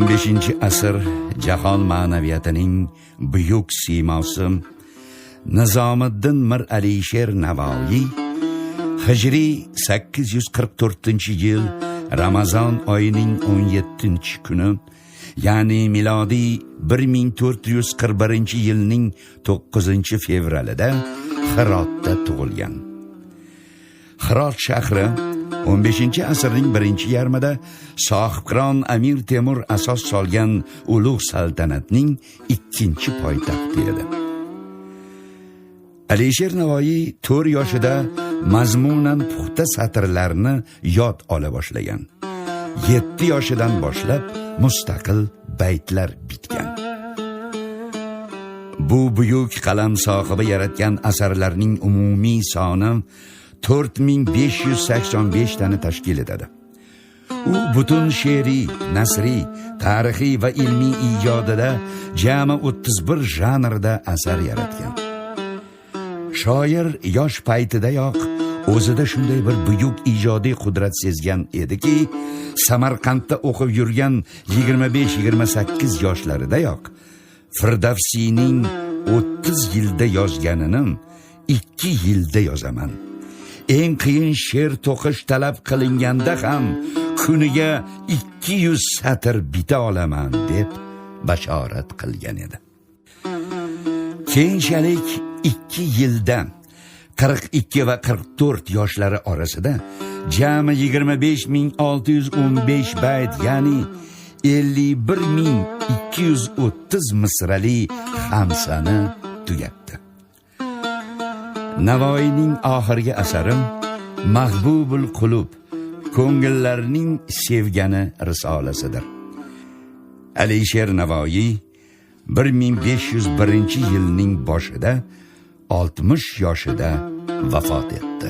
15-asr jahon ma'naviyatining buyuk siymosi Nizomiddin Mir Alisher Navoiy Hijriy 844-yil Ramazon oyining 17-kuni, ya'ni milodiy 1441-yilning 9-fevralida Hirotda tug'ilgan. Hirot shahri 15-asrning birinchi yarmida sohibqiron Amir Temur asos solgan ulug' saltanatning ikkinchi poytaxti edi. Alisher Navoiy 4 yoshida mazmunan puxta satrlarni yod ola boshlagan. 7 yoshidan boshlab mustaqil baytlar bitgan. Bu buyuk qalam sohibi yaratgan asarlarning umumiy soni 4585 tani tashkil etadi. U butun she'riy, nasriy, tarixiy va ilmiy ijodida jami 31 janrda asar yaratgan. Shoir yosh paytidayoq o'zida shunday bir buyuk ijodiy qudrat sezgan ediki, Samarqandda o'qib yurgan 25-28 yoshlaridayoq Firdavsiyning 30 yilda yozganini 2 yilda yozaman. Eng qiyin she'r to'qish talab qilinganda ham kuniga 200 satr bita olaman, deb bashorat qilgan edi. Keyinchalik 2 yilda 42 va 44 yoshlari orasida jami 25 615 bayt, ya'ni 51 230 misrali xamsani tugatdi. Navoiyning oxirgi asari Mahbubul Qulub, ko'ngillarning sevgani risolasidir. Alisher Navoiy 1501-yilning boshida 60 yoshida vafot etdi.